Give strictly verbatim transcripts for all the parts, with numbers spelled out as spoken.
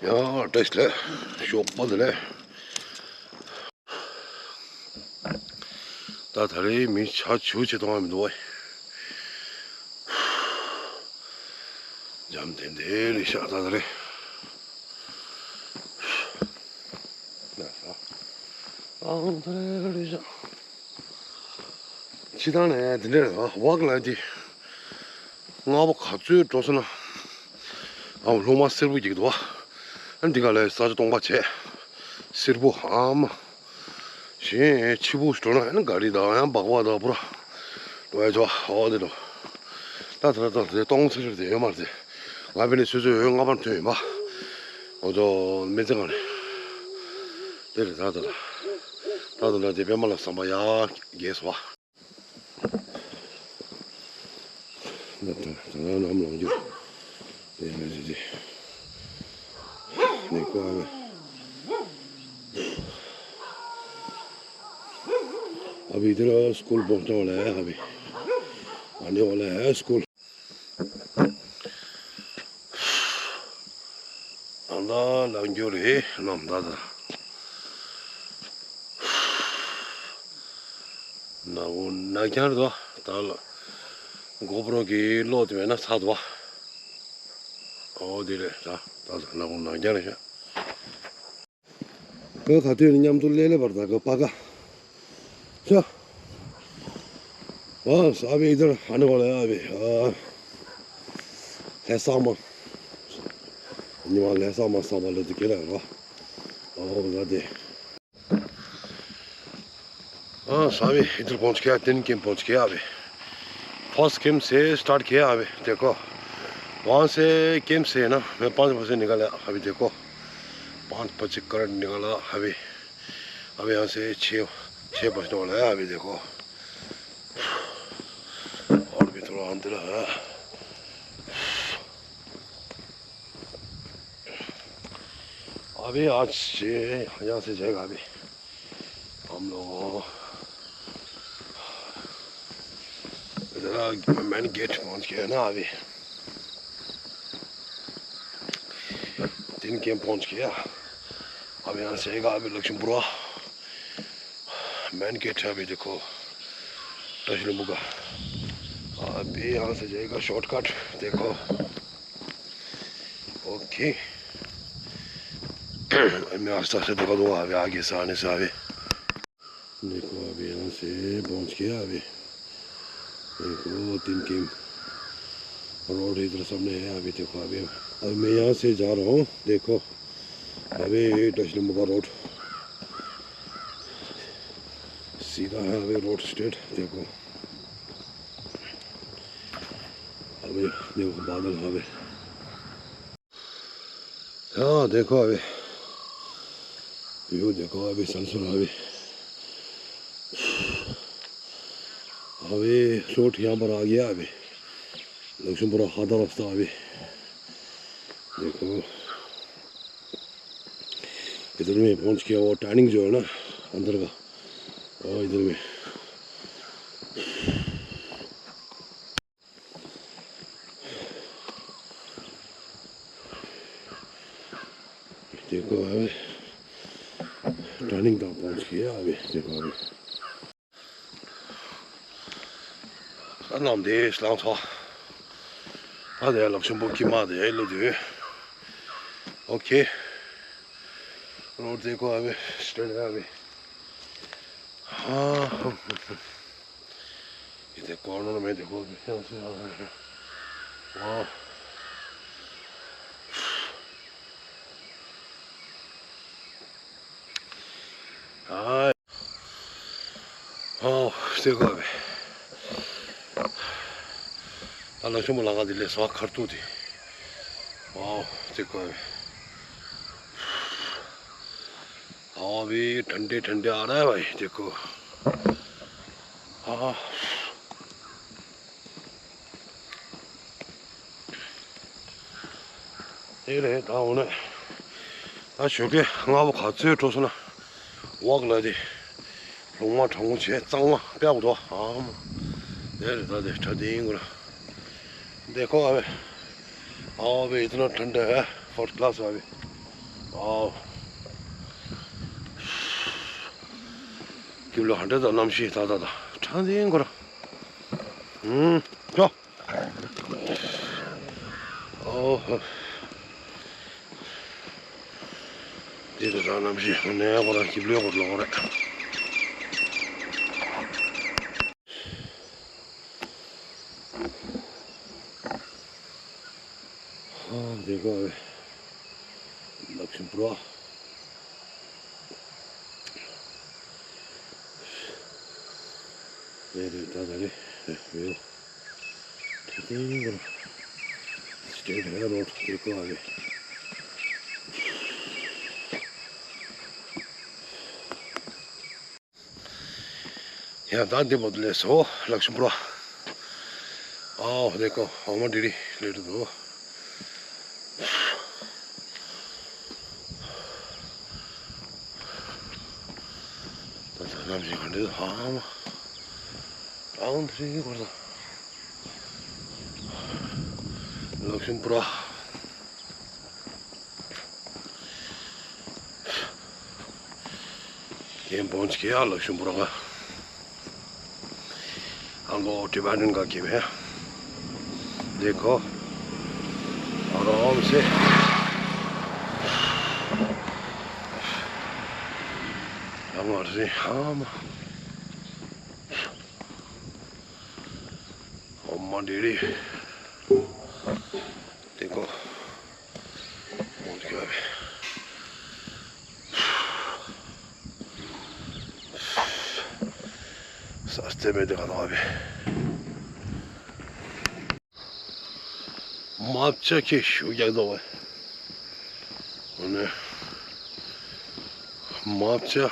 ཡང་བཀྲ་ཤིས་བདེ་ལེགས། ཞོགས་པ་བདེ་ལེགས། ད་ད་རེས་མི་ཆ་ཆུ་ཆེ་གཏོང་བ་མི་འདུག་བ། འཇམ་ཐིང་ཐིང་རེད་ཤག་ད་ད་རེས། ཨང་ད་རེས་རེད་ཤག་ཕྱི་ཐང་ནས་དེ་འདྲས་རེད་བ། ཝག་ལ་དེ། སྔ་པོ་ག་ཚོད་འགྲོ་སོང་ན། ཨ་མ་ལྷུང་མ་སེར་པོ་རྒྱག་འདུག་བ། ཨ་འདི་ག་ལ་ས་ཆ་སྟོང་པ་བྱས། སེར་པོ་ཨ་མ། གཞན་ཕྱི་པོ་འགྲོ་ན་ཨ་ནི་ག་རི་དང་ཡང་སྦག་སྦག་དང་པུ་ར། འགྲོ་ཡ་ཆོག་ཨོ་དེ་འགྲོ། ད་ད་ད་དེ་སྟོང་ཚེ་རེད་དེ་ཡོད་མ་རེད་དེ། ང་ཕན་ནས་སོ་སོའི་འོས་ལྔ་པར་ཐོན་ཡིན་པ། ཨོ་ཙོ་མི་ཚེ་གང་རེད། དེ་རེད་ད་ད་ད། ད་ད་ད་དེ་པད་མ་ལ་བསམ་པ་ཡག་རྒྱས་སོ་བ། ད་ད་ད་ནམ་ལངས་རྒྱུ། དེ་མི་ཟེར་དེ། ནི་ཀོ་ཨ་བི། ཨ་བི་དེ་ར་སྐུལ་བོགས་ཏོ་ལ་ཨ་བི། ཨ་ནི་ཨོ་ལ་སྐུལ། ཨ་ལ་ལ་འགྱུར་རེ་ནམ་ད་ད། ན་འོ་ན་རྒྱང་རེད་དོ། ད་ལ་གོ་པྲོ་གི་གློག་དེ་མེད་ན་ཚ་དོ། ཨོ་དེ་རེད་ད་ད་ད་ན་འོ་ན་རྒྱང་རེད་ཤག་ཁོས་ག་དུས་ནས་མཉམ་དུ་ལེ་ལེ་བར་ད་ག་པ་ག་ཤ། ཨ་ས་བི་དར་ཧ་ནི་བ་ལ་ཡ་བི་ཨ། ལྷ་ས་མ། ཉི་མ་ལྷ་ས་མ་ས་བ་ལ་དུ་ཁེ་ལ་ར། ཨོ་ལ་དེ། ཨ་ས་བི་ཧི་དར་པོང་ཆི་ཁེ་ཡ་ཏིན་ཀེམ་པོང་ཆི་ཁེ་ཡ་བི། First game से start किया अभी देखो। वहाँ से गेम से ना मैं पाँच बजे निकला अभी देखो। पाँच बजे करंट निकला अभी। अभी यहाँ से छः छः बजने वाला है अभी देखो। और भी थोड़ा अंधेरा है। अभी आज ये यहाँ से जाएगा अभी हम लोग। इधर मेन गेट पहुंच गया ना अभी। तीन गेम पहुंच गया। अब यहाँ से जाएगा अभी लक्ष्मीपुरा। मेन गेट है अभी देखो। तशलमुगा। अभी यहाँ से जाएगा शॉर्टकट। देखो। ओके। मैं आस्ता से दिखा दूंगा अभी आगे से आने से अभी। देखो अभी यहाँ से पहुँच गया अभी। देखो तीन गेम रोड इधर सामने है अभी। देखो अभी अभी मैं यहाँ से जा रहा हूँ। देखो अभी तशलमुगा रोड सीधा है अभी रोड स्ट्रेट। देखो अभी देखो बादल अभी। हाँ देखो अभी। व्यू देखो अभी सनसेट अभी। अभी शॉट यहाँ पर आ गया अभी। लक्ष्मीपुरा हादा रास्ता अभी। देखो इधर में पहुंच गया वो टर्निंग जो है ना अंदर का। और इधर में देखो अभी टर्निंग का पहुंच गया अभी। देखो अभी। ཨ་ནམ་དེ་ཤི་ལང་ཚོ། ཨ་དེ་ལག་ཆུང་པོ་ཀི་མ་དེ་ལོ་དེ། ཨོ་ཁེ། རོ་དེ་ཀོ་ཨ་བེ་སྟེ་ཨ་བེ། ཨ་ཧམ་ཧམ་ཧམ། ཡི་དེ་ཀོ་ནོར་མེད་དེ་ཀོ་བེ་ཡང་སུ་ཡང་ཧ་ཧ། ཨ། ཨོ། སྟེ་ཀོ་བེ། ད་ལ་ཤུ་མོ་ལ་ག་དེ་ལས་སོ་ཁར་ཏུ་དེ། ཨོ། སྟེ་ཀོ་བེ། ཨོ་བེ་ཐན་ཏེ་ཐན་ཏེ་ཨ་ར་བ་ཡི་སྟེ་ཀོ། ཨ། དེ་རེད་ད་འོ་ན། ད་ཞོགས་ཀས་སྔ་པོ་ག་ཚོད་འགྲོ་སོང་ན། ཝག་ལ་དེ། ལུང་མ་གྲང་མོ་བྱས་གཙང་མ་དཔེ་ཡག་པོ་འདུག་ཨ་མ། དེ་རེད་ད་དེ་གྲ་དེ་ཡིན་དགོས་ན། देखो अबे। आओ अबे इतना ठंडा है। फर्स्ट क्लास अबे। ཨའོ། སྐྱིབས་ལོ་ཧ་འདྲ་དང་གནམ་གཤིས་ད་ད་ད་ཁྲ་འཛིན་འཁོར། ཨུམ། ཡོ། ཨོ་ཧོ། འདི་ད་ད་གནམ་གཤིས་ནས་འཁོར་སྐྱིབས་ལོ་འཁོར་ལོ་རེད། ཨ། འདི་ག་བའི་ལག་ཤུམ་པུ་ར། རེད་རེད། ད་ད་རེད། རེད་ཡོ། ད་ལྟའི་ཡིན་པར་སི་ཊེཊ་ཧའི་རོཌ་འདི་ག་བའི། ཡང་ད་འདི་མོ་དུ་ལས་སོ་ལག་ཤུམ་པུ་ར། ཨའོ་དེ་ཀོ་འོ་མ་འདི་རི་ལེ་རུ་དུ། ད་ད་ནམ་ཞིག་ག་འདི་ཧ་མ། ཨའོ་འདི་རི་གོ་ད། ལག་ཤུམ་པུ་ར། ཀེམ་བོན་ཆི་ཀེ་ཡ་ལག་ཤུམ་པུ་ར་ག་ཨ་ལོ་ཊི་བེ་ཊན་ག་ཀེམ་ཧེ། देखो आराम से ཡང་ང་རེ་ཧ་མ། འོ་མ་འདི་རི། དེ་གོ། འོ་དེ་ག་བའི། ས་རྩེ་མེད་དེ་ག་ནོ་བའི། མ་བྱ་ཁྱེད་ཞུ་རྒྱག་དོ་བས། འོ་ནས། མ་བྱ།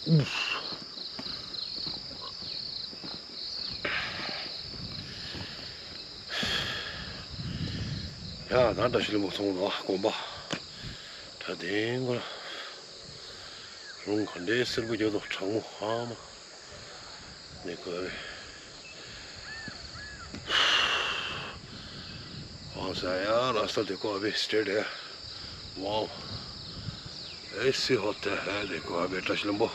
ཨུབ། ཡ་ད་བཀྲ་ཤིས་ལྷུན་པོ་ཚོང་ལ་དགོན་པ། ད་དེ་འགོར། རུང་ག་འདྲའི་སེར་པོ་རྒྱག་དོ་གྲང་མོ་ཧ་མ། ནི་གོ་བའི། ཨང་ས་ཡ་ར་ས་དེ་གོ་བའི་སི་ཊེཊ་ཡ། ཝའོ། ཨེ་སི་ཧོ་ཏེལ་ཧེ་དེ་གོ་བའི་བཀྲ་ཤིས་ལྷུན་པོ།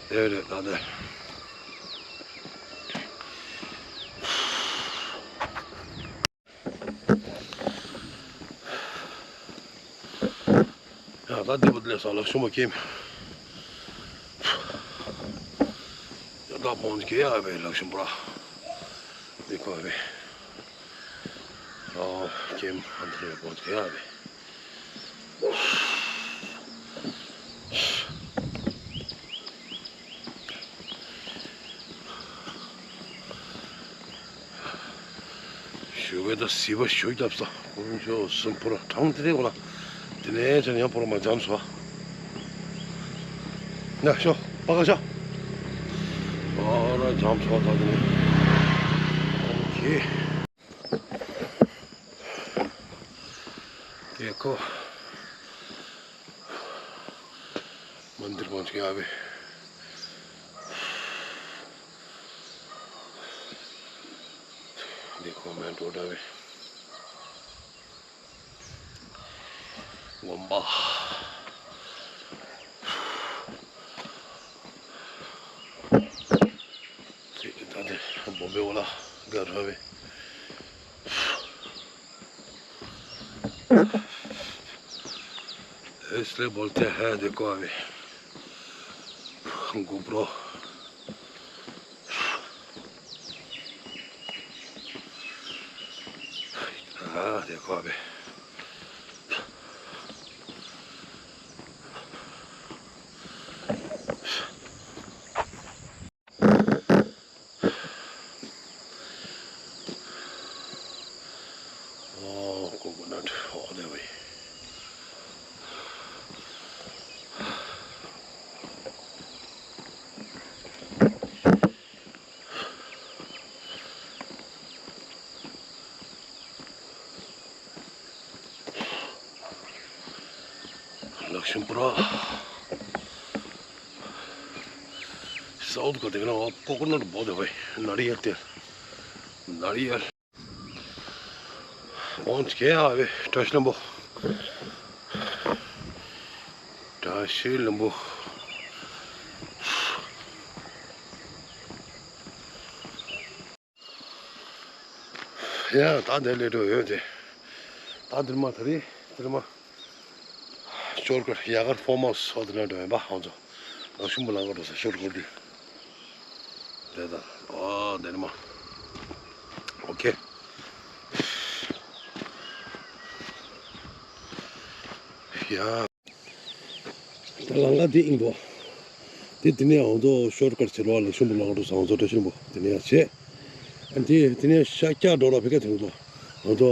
དེ་རེད་ད་དེ། ཡ་ད་འདི་བུ་ལས་ས་ལ་ཤུ་མ་ཀེམ། ཡ་ད་བོན་ཆི་ཀེ་ཡ་བའི་ལག་ཤུམ་པུ་ར། འདི་གོ་བའི། ཨོ་ཀེམ་ཨ་འདི་རེད་བོན་ཆི་ཀེ་ཡ་བའི། ཞུ་བའི་ད་སི་བ་ཞུ་རྒྱབ་ས་ཀུན་ཤོ་སུམ་ཕུ་ར་གྲང་དེ་རེད་གོ་ལ། དེ་ནས་ཅན་ཡང་ཕུ་ར་མ་འཇམ་སོ། ན་ཤོ་པ་ག་ཤོ། ཨོ་ར་འཇམ་སོ་ད་དེ་ནས། ཨོ་ཁེ། देखो मंदिर पहुंच गया अभी। देखो मेन रोड अभी। गोम्बा। ठीक है, दादे, बॉम्बे वाला घर है अभी। इसलिए बोलते हैं, देखो अभी, गोप्रो। हाँ, देखो अभी। Oh, coconut all the way. Lakshmipura. South का देखना, वहाँ कोकोनट बहुत है भाई, नारियल तेल, नारियल। ཁོང་ཚོ་གས་ཨ་བས་བཀྲ་ཤིས་ལྷུན་པོ། བཀྲ་ཤིས་ལྷུན་པོ། ཡ་ད་དེ་ལས་འགྲོ་ཡོད་དེ། ད་འདིར་མ་ད་རེད་འདིར་མ། ཤོར་ཀ་ཡ་གར་ཕོ་མོ་སོ་དེ་ན་འགྲོ་ཡིན་པ་ཧང་ཚོ། ལག་ཤུམ་བུ་ལང་ཀ་འགྲོ་ས་ཤོར་ཀ་དུས། དེ་ད་ཨོ་དེ་ནི་མ། ཨོ་ཁེ། ཡ། ད་ལང་ཀ་དེ་ཨིན་པོ། དེ་དེ་ནས་ཧང་ཚོ་ཤོར་ཀ་ཆེ་རོ་ལག་ཤུམ་བུ་ལང་ཀ་འགྲོ་ས་ཧང་ཚོ་བཀྲ་ཤིས་ལྷུན་པོ་དེ་ནས་ཡ་ཆེ། ཨ་དེ་དེ་ནས་ཤར་རྒྱག་འགྲོ་ར་ཕི་ཀ་དེ་ཧང་ཚོ། ཧང་ཚོ་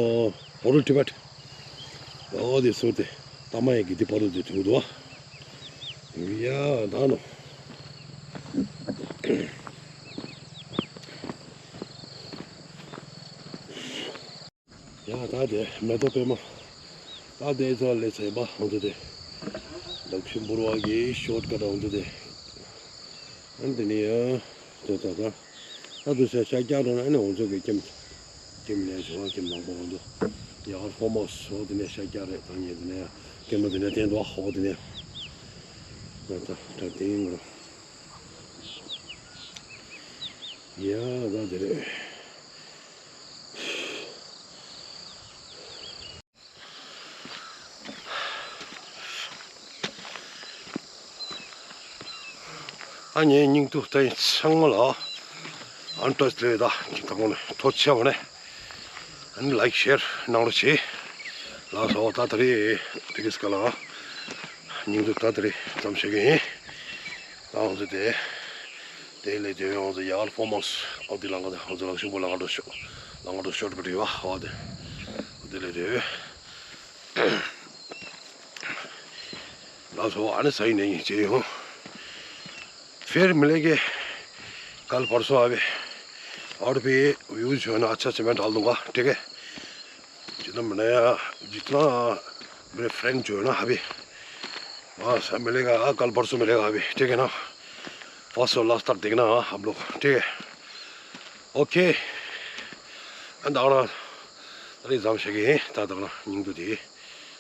ཧོ་རུ་ཏི་བེད། ཨོ་དེ་སོ་དེ། ད་མ་ཡི་གི་དེ་བར་དུ་དེ་ཐུག་འདུག་བ། ཡ་ད་ནོ། ཡ་ད་དེ་མེ་ཏོག་པད་མ། ད་དེ་ཚོ་ལས་ཚེ་བ་ཧང་ཚོ་དེ། ལག་ཤུམ་བུ་ར་གི་ཤོར་ཀ་ད་ཧང་ཚོ་དེ། ཨ་དེ་ནི་ཡ། ད་ད་ད། ད་དུ་ཤ་ཤ་རྒྱག་རོགས་ན་ཨ་ནི་འོང་ཚོད་ཀྱི་ཀེམ། ཀེམ་ལས་བྱུང་བ་ཀེམ་དང་པོ་འོང་ཚོད། ཡ་ཧར་ཧོ་མོ་སོ་དེ་ནས་ཤ་རྒྱག་རེད་ད་ཉེ་དེ་ནས་ཡ། ཀེམ་དེ་ནས་བསྟན་དུ་ཧོ་དེ་ནས། ད་ད་ད་དེ་ཡིན་རོ། ཡ་ད་དེ་རེད། ཨ་ནི་སྙིང་སྡུག་ལྟ་ཡིན་ཚང་མ་ལ། ཨན་ཏོས་ལེ་ད་ཁྱི་ད་གོ་ནས་ཐོ་ཆེ་བ་ནས། ཨ་ནི་ལའིག་ཤེར་གནང་རོགས་བྱེད། ལགས་སོ་ད་ད་རེས་དེ་གིས་ག་ལ། སྙིང་སྡུག་ད་ད་རེས་ཙམ་བྱེད་ཀྱི་ཡིན། ད་ང་ཚོ་དེ། དེ་ལས་དེ་ང་ཚོ་ཡར་ཧོ་མོ་སོ་ཨོ་དེ་ལང་ཀ་དེ་ང་ཚོ་ལག་ཤུམ་བུ་ལང་ཀ་འགྲོ་ཤོག་ལང་ཀ་འགྲོ་ཤོག་པ་རེད་བ་ཧོ་དེ། དེ་ལས་དེ། ལགས་སོ་ཨ་ནི་ས་ཡིན་ནས་ཡིན་བྱེད་ཡོང་། फिर मिलेंगे कल परसों अभी। और भी व्यूज जो है ना अच्छा अच्छा मैं डाल दूंगा, ठीक है। जितना मैंने, जितना मेरे फ्रेंड जो है ना अभी, वहाँ सब मिलेगा, कल परसों मिलेगा अभी, ठीक है ना। फर्स्ट और लास्ट तक देखना आप लोग, ठीक है। ओके। एंड आना अरे जाम शेगे ता ता ना निंग तो दे।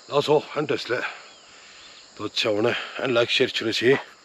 लासो एंड तसले तो अच्छा होना एंड लाइक शेयर छुरे से।